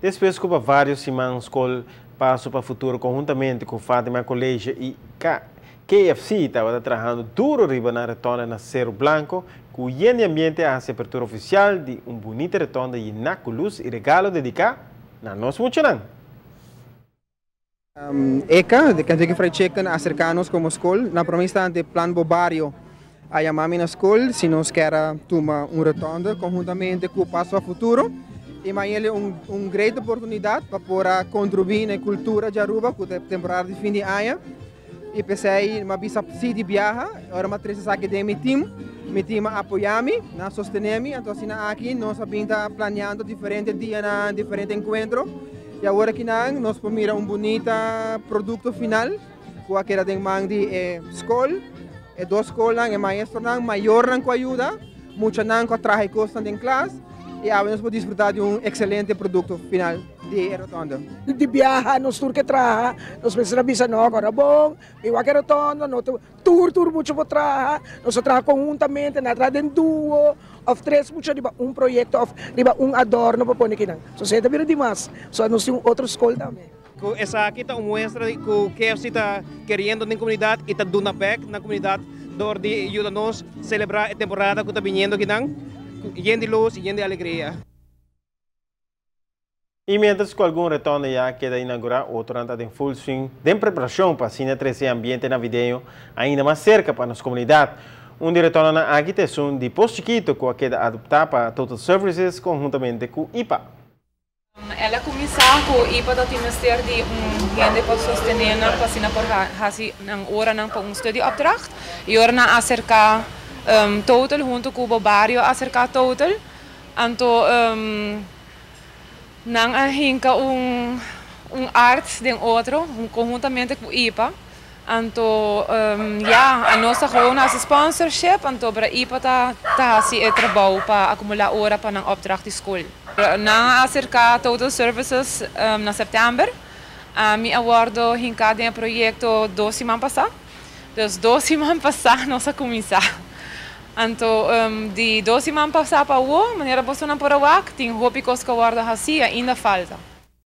Despues cu pa varios siman Scol Paso pa Futuro conhuntamente cu Fatima College y KFC tabata trahando duro riba nan rotonde na Cero Blanco, cu yen di ambiente a haci apertura oficial di un bunita rotonde yena cu luz y regalo dedica na nos muchanan. ECA, di Kentucky Fried Chicken, a acerca nos como school. Na prome instante, Plan Bo Bario a yama mi na school si nos kier a tuma un rotonde conhuntamente cu Paso a Futuro. Y mañana un great oportunidad pa por a contribui na cultura di Aruba cu e temporada di fin di aña. Y p'esey m'a bisa si di biaha, ora m'a trece esaki den mi team, mi team a apoya mi, a sostene mi, anto asina aki nos a bin ta planeando diferente dia na diferente encuentro. Y awor aki nos por mira un bunita producto final, cu a keda den man di school, e dos school, e maestro, mayornan cu a yuda, muchanan cu a traha cos den klas, y awor nos por disfruta di un excelente producto final di rotonde. Di biaha, nos tur cu traha, nos pensa bisa no, awor bon, igual cu rotonde, no tur tur mucha por traha, nos traha conhuntamente, nan traha den duo, of tres mucha riba un proyecto, of riba un adorno pa pone akinan. So esey ta bira demas. So nos tin otro school tambe. Cu esaki ta un muestra cu KFC ta keriendo den comunidad y ta duna back na comunidad door di yuda nos celebra e temporada cu ta biniendo aki nan, yen di luz y yen di alegria. Y mientras cu algun rotonde ya a keda inaugura, otro ta den full swing den preparacion pa asina trece ambiente navideño ainda mas cerca pa nos comunidad. Un di e rotondenan aki ta un di Pos Chikito cu a keda adopta pa Total Services conhuntamente cu IPA. El a cuminsa cu IPA ta tin mester di un hende pa sostene nan pa asina por hasi nan ora nan pa un studieopdracht y ora nan acerca Total hunto cu bo bario acerca Total, anto nan a hinca un art den otro conhuntamente cu IPA. Anto ja, anos ta gewoon hasi sponsorship, anto pero IPA ta hasi e trabou pa acumula ora pa nan opdracht di school. Nan a acerca Total Services na september. Ami a wordo hinca den e proyecto 2 siman pasa. Dus 2 siman pasa nos a cuminsa. Anto di 2 siman pasa pa awo, manera boso nan por a wak, tin hopi cos cu wordo hasi, ainda falta.